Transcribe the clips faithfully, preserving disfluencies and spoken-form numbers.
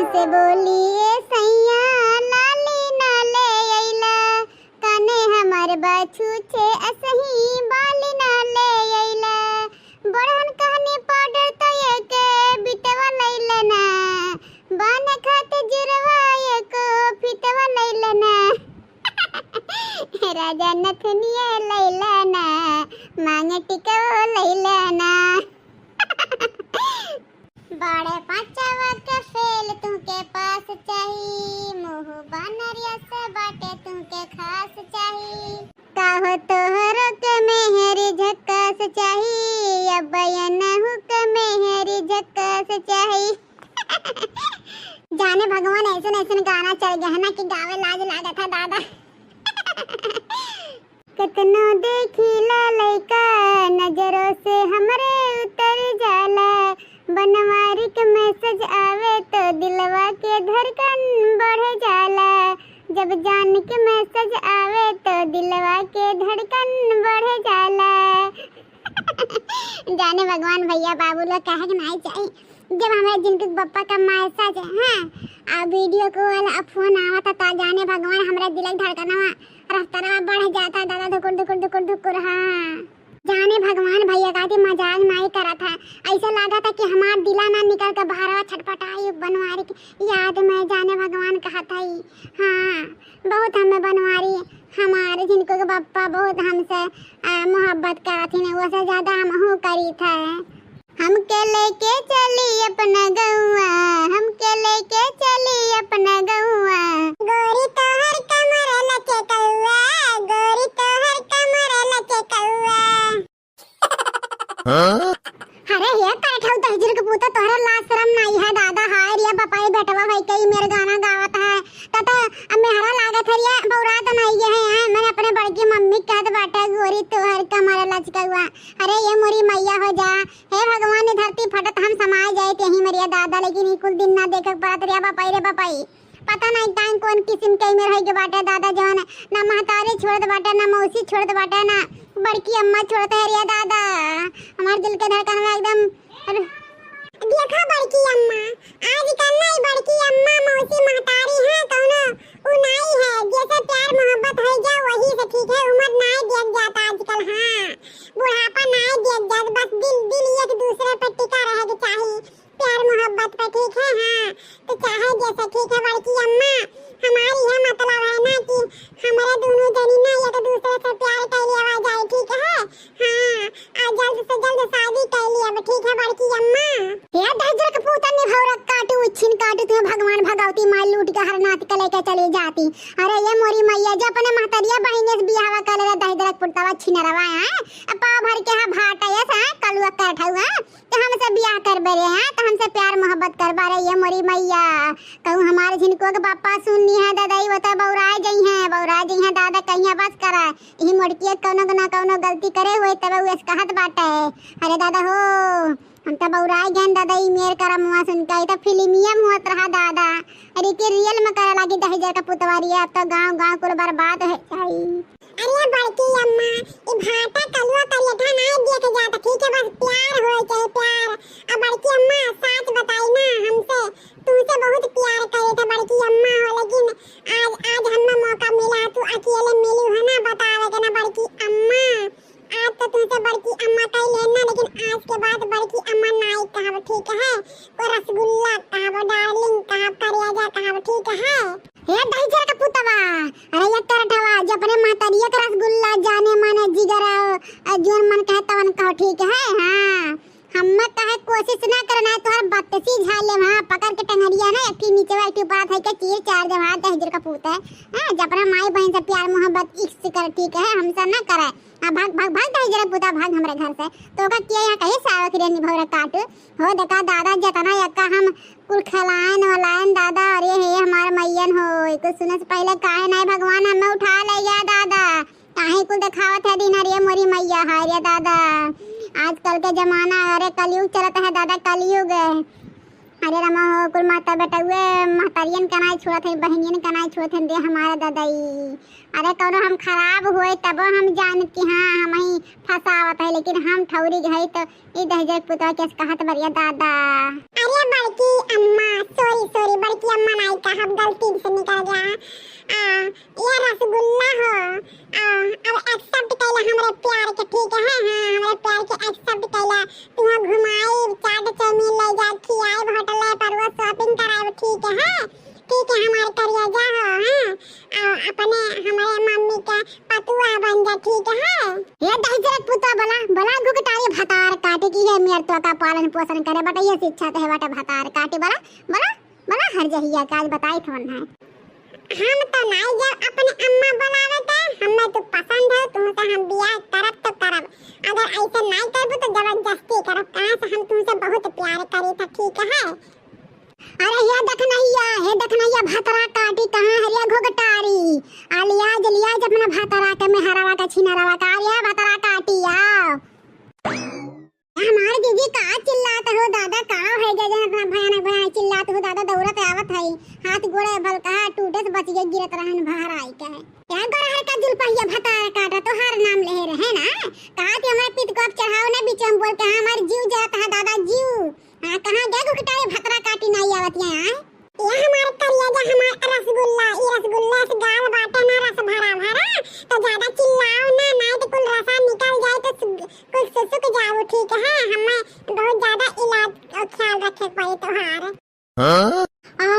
से बोलिए सैया, लाली ना ले अइला, काने हमर बछूछे असही बाली ना ले अइला। बड़हन कहनी पाउडर तो एक बितवा लैला ना, बान्हे खातिर जुरवा एको फितवा लैला ना। राजा नथुनिया लैला ना, मांग टिकवा लैला ना। बाड़े पाँचवा के फेल तुहके पास चाही, मुँह बानरिया से बाटे तुहके खास चाही। काहो तोहरो के मेहरी झक्कास चाही, अब यनहु के मेहरी झक्कास चाही। जाने भगवान ऐसन ऐसन गाना चढ़ गया है ना कि गावे लाज लागत है दादा। कितनो देखिला लइका नजरों से हमरे उतर जाला, बनवारी के मैसेज आवे तो दिलवा के धड़कन बढ़ जाला, जब जान के मैसेज आवे तो दिलवा के धड़कन बढ़ जाला। जाने भगवान भैया बाबू लोग कहे के नाई चाही, जब हमरा जिनके बप्पा का मैसेज है, हाँ, आ वीडियो कॉल, आ फोन आवत है, ता जाने भगवान हमरा दिल के धड़कनवा, रफ्तारवा बढ़ जाता दादा, धुकुर धुकुर धुकुर धुकुर। हाँ, जाने भगवान भैया का मजाक नाई करत है, ऐसा लागत है कि हमार दिला ना निकल के बाहरवा छटपटाई बनवारी के याद में। जाने भगवान कहत है, हाँ, बहुत हमें बनवारी, हमारे जिनको के बप्पा बहुत हमसे, आ, मोहब्बत करत ही, वैसे ज्यादा हम हूँ करी थे। हमके लेके चली अपना गौआ, हमके लेके चली अपना गौआ। गोरी तोहर कमर लचकौआ, गोरी तोहर कमर लचकौआ। हाँ? अरे हे करठऊ दहिजर के पूता, तोहरा लाज शरम नाई है दादा। हाय रे बपाई बेटवा भाई कई मेर गाना गावत है। त त अब मेहरा लागत है रे, बौरा त नाई है, हैं? मैंने अपने बड़की मम्मी कहत बाटे, गोरी तोहर कमर लचकौआ। अरे ये मोरी मैया हो जा, हे भगवान, ये धरती फटत हम समाए जाए तेही मरिया दादा, लेकिन ई कुल दिन ना देखे के पड़त रे बपाई रे बपाई। पता नहीं टाइम कौन किस्म के मेर होई के बाटे दादा, जवन ना महतारी छोड़त बाटे, ना मौसी छोड़त बाटे, ना बड़की अम्मा छोड़त है रे दादा। हमार दिल के धड़कन में एकदम, अरे देखा बड़की अम्मा, आजकल ना ई बड़की अम्मा, मौसी, महतारी है, कौनो उ नाई है, जैसे प्यार मोहब्बत हो जा वही से ठीक है, उम्र नाई देख जाता आजकल। हाँ, बुढ़ापा नाई देख जात, बस दिल, दिल एक दूसरे पे टिका रहे के चाही, प्यार मोहब्बत पे, ठीक है। हाँ, तो चाहे जैसे ठीक है बड़की अम्मा, हमारी यह मतलब है ना कि हमारे दोनों जनी ना एक दूसरे से प्यार कर लेवा जाए, ठीक है। हाँ, आ जल्द से जल्द शादी कर ली अब, ठीक है बड़की अम्मा। हे दहिजर के पूता निभौरा काटू, उच्छिन काटू, तुम्हें भगवान भगवती माई लूट के हरनाथ के लेके चली जाती। अरे ये मोरी मैया, जो अपने महतरिया बहिने से बियाहवा कर ले दहिजर के पुतवा छिनरवा है, अब पाव भर के हाँ भाटा ये सा कलुआ करठऊ है, तो हमसे बियाह करबे रे, हाँ, तो हमसे प्यार मोहब्बत करबा रे ये मोरी मैया। कहूँ हमारे झिनको के बापा सुन ली है दादा, ई वो तो बौराए जई हैं, बौराए जई हैं दादा, कहिया बस करा। यही मोटकिया कौनो न कौनो गलती करे हुए तब उ ऐसे कहत बाटे। अरे दादा हो, हम तो बौराए गए दादा, ई मेर करमवा सुन के, ई तो फिल्मिया में होत रहा दादा। अरे के रियल में करे लागी दहिजर का पुतवारी, अब तो गांव गांव कुल बर्बाद हो जाई। अरे बड़की अम्मा, ई भाटा कलुआ करियठा नाय देख जात, ठीक है, बस प्यार होए चाहे प्यार। अब बड़की अम्मा साच बताई ना, हमसे, तुमसे बहुत प्यार करे थे बड़की अम्मा हो, लेकिन आज, आज हमें मौका मिला, तू अकेले मिली है ना, बतावे के ना बड़की अम्मा। आज तो तुमसे बड़की अम्मा कह लेना, लेकिन आज के बाद बड़की अम्मा नाई कहब, ठीक है? को रसगुल्ला कहब, डार्लिंग कहब, करेजा कहब, ठीक है? हे दहिजर का पुतवा, अरे ये करठवा, जो अपने महतरिया के रसगुल्ला जाने माने जिगरा, अ, जोन मन कहे तवन कहो, ठीक है? हाँ, हम्मे कहे कोशिश ना करना है, तोहर बत्तीसी झाड़ लेम, हाँ, पकड़ के टंगरिया ना, एक ठी नीचे, एक ठी ऊपर, हाथ है के चीर चार देम, हाँ, दहिजर का पूत है, हाँ, जो अपना माई बहन से प्यार मोहब्बत इश्क कर, ठीक है, हमसे ना करे। हाँ, भाग, भाग, भाग, दहिजर का पूता, भाग हमरे घर से। तो का किया यहाँ कहीं सावक रे निभौरा काटू। हो देखा दादा, जितना यक्का हम कुल खिलायन वलायन दादा, अरे हे हमार मैयन हो, कुछ सुने से पहले काहे नाय भगवान हमें उठा ले गया दादा, काहे कुल दिखावत है दिन, अरे मोरी मैया, हाय रे दादा, आजकल के जमाना, अरे कलयुग चलत है दादा, कलयुग। अरे रामा हो, कुल माता बेटउए महतारियन का नाय छोड़त है, बहनियन का नाय छोड़त है, दे हमारा दादा ई। अरे कौनो हम खराब होए तब हम जान कि हाँ, हम ही फंसावत है, लेकिन हम ठौरी गई तो ई दहिजर पुतवा के कहत बरिया दादा। अरे बड़की अम्मा, सॉरी, सॉरी, बड़की साहब गलती से निकल गया। आ, ये रसगुल्ला हो, आ, अब accept कैला हमरे प्यार के, ठीक है? हाँ, हमरे प्यार के accept कैला। तुहाँ घुमाई, चाट चाउमीन ले जा, खियाई, होटल पर वो shopping कराई, ठीक है? ठीक है, हमार करेजा हो, हाँ? आ, अपने हमरे मम्मी के पतुआ बन जा, ठीक है? ये दहिजरक पुतवा बोला, बोला घुघटारी भतार काटी कि है मेर तो का पालन पोषण करे, बट ये शिक्षा ते है बट भतार काटी बोला, बोला, बोला हर जहिया का आज बताई थवन है। हम तो नाई जब अपने अम्मा बोलावे त, हमें तू पसंद है, तुमसे हम बियाह करब तो करब, अगर ऐसे नाई करबू तो जबरदस्ती करब, कहाँ से हम तुमसे बहुत प्यार करी था, ठीक है? अरे हे देखनैया, हे देखनैया, भतरा काटी कहाँ है रे घुघटारी? आ लियाज, लियाज अपना भतरा के मेहरवा के छिनरवा का, अरे भतरा काटी आओ। हमार जीजी का चिल्लात हो दादा, का है जे जन इतना भयानक, भयानक चिल्लात हो दादा, दौड़त आवत है, हाथ गोड़े बल कहा टूटे से बच गए, गिरत रहन बाहर आई के। क्या गोरहर का जुल्फा ये भतार काटा तोहार नाम ले रहे ना, कहा थी हमारे पित को अब चढ़ाओ ना बीच में बोल के, हाँ, हमार जीव जरत है दादा जीव। हाँ, कहाँ गए घुघटारी भतरा काटी नाई आवत यहाँ, हाँ? ये हमार करेजा, हमार रसगुल्ला, ई रसगुल्ला से गाल बाटे ना रस भरा भरा, तो ज्यादा चिल्लाओ ना, नाई तो कुल रसा निकल जाए तो सु-, कुल सुसुक जाओ, ठीक है? हमें बहुत ज्यादा इलाज और ख्याल रखे के पड़ी तोहार। हाँ? आ,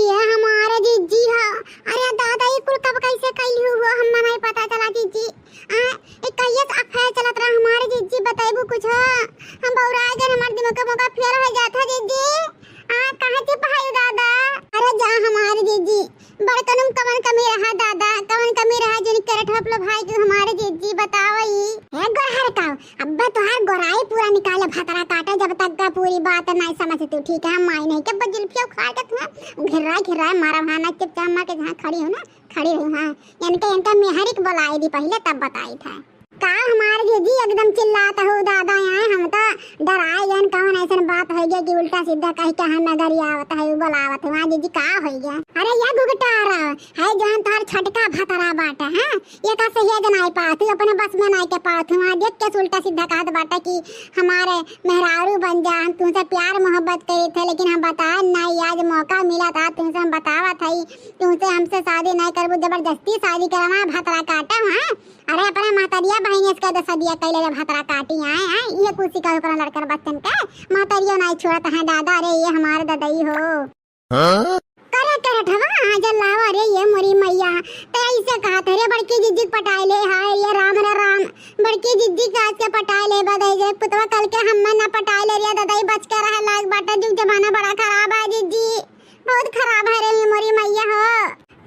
ये हमारे जीजी है। अरे दादा, ये कुल कब कैसे कैली हो, हमें नहीं पता चला जीजी। आ, ए, कहिए से अफवाह चलत रहा हमारे जीजी, बतैबू कुछ? हम बौराए गए, हमार दिमाग का मौका फेल हो जात है जीजी। आ, कहाँ चुप है दादा? अरे जा हमारे जीजी, बड़कनुम कवन कमी रहा दादा, कवन कमी रहा जिन करत हो अपने भाई के हमारे जीजी बताओ ई। ए गोरहर का, अब्बे तोहार गोराई पूरा निकाले भतरा काटे जब तक का पूरी बात नहीं समझ तू, ठीक है? हम माई नहीं के बजुल्फिया उखाड़ के तुम्हें घेराए घेराए मारा वहाँ ना चुपचाप माँ के जहाँ खड़ी हो ना, खड़ी रही, हाँ, इनके, इनका मेहरी के बुलाई दी पहिले, तब बताई था। का हमार जीजी एकदम चिल्लात हो दादा, यहाँ हम तो डराए गए, कौन ऐसन बात हो गया कि उल्टा सीधा कह के हम नगरी आवत है, उ बुलावत है, वहाँ जीजी का हो गया? अरे ये घुघटारा है, जौन तोहर छोटका भतरा बाटे, हाँ, ये का सही है जनाई पावत, तू अपने बस में नाई के पावत, वहाँ देख के उल्टा सीधा कहत बाटे कि हमारे मेहरारू बन जा, हम तुमसे प्यार मोहब्बत करी थे, लेकिन हम बताए नाई, आज मौका मिला था तुमसे, हम बतावत है, तुमसे हमसे शादी नहीं करबू, जबरदस्ती शादी करवा, भतरा काटे, हाँ? अरे, अपने महतरिया बहिन इसका दे सदिया कैले रे भतरा काटी आए, आए, ये कुर्सी का ऊपर लड़कर बच्चन का, महतरियो नहीं छोड़त है दादा, अरे, ये हमारे ददई हो। हाँ? करे, करे ठवा, हाँ, जल्लावा रे, ये मोरी मैया, ते ऐसे कहा थे रे, बड़की जीजी के पटाए ले, हाय, ये राम रे राम, बड़की जीजी के आज के पटाए ले, बदई जे पुतवा कल के हम्मे ना पटाए ले रे, ददई बच के रहे लाग बाटे, जुग जमाना बड़ा खराब है जीजी। बहुत खराब है रे मोरी मैया हो।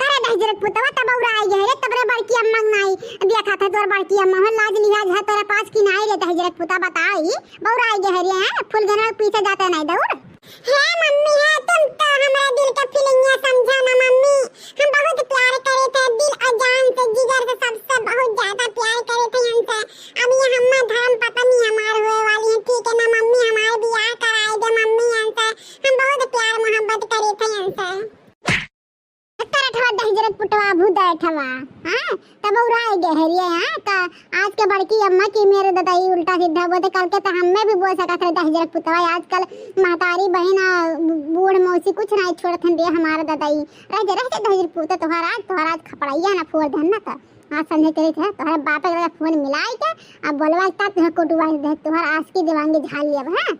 करे दहिजरक पुतवा तब बौराई गए रे, तब रे बड़की अम्मा के नाई देखा था तोर बड़की अम्मा हो, लाज लिहाज है तोरा पास की नाई रे दहिजरक पुतवा बताई, बौराई गए रे, हैं? फुलगनवा के पीछे जाते नहीं दौड़। हे मम्मी, है तुम तो हमारा दिल का फीलिंग ये समझा ना मम्मी, हम बहुत प्यार करे थे दिल और जान से, जिगर से, सबसे बहुत ज्यादा प्यार करे थे इनसे। अब ये हम्मा धर्म पत्नी हमार होए वाली है, ठीक है ना मम्मी? हमार बियाह कराए दे मम्मी इनसे, हम बहुत प्यार मोहब्बत करे थे इनसे। करत हवा दहिजरक पुतवा भूत बैठवा, हाँ? तब उड़ाए गए है रे, हाँ? का आज के बड़की अम्मा की मेरे ददाई उल्टा सीधा बोलते, कल के तो हमें भी बोल सकत रहे दहिजरक पुतवा। आजकल महतारी बहन आ बूढ़ मौसी कुछ नहीं छोड़त हन रे हमारे ददाई। रह जा, रह जा दहिजरक पुतवा, तोहरा आज, तोहरा आज खपड़ैया ना फोड़ देन ना तो। आज समझे चली थे, तोहरे बापे के फोन मिलाई के, अब बोलवा तब तुहे कुटवा दे, तोहर आशिकी दीवानगी झाल लिया, हाँ?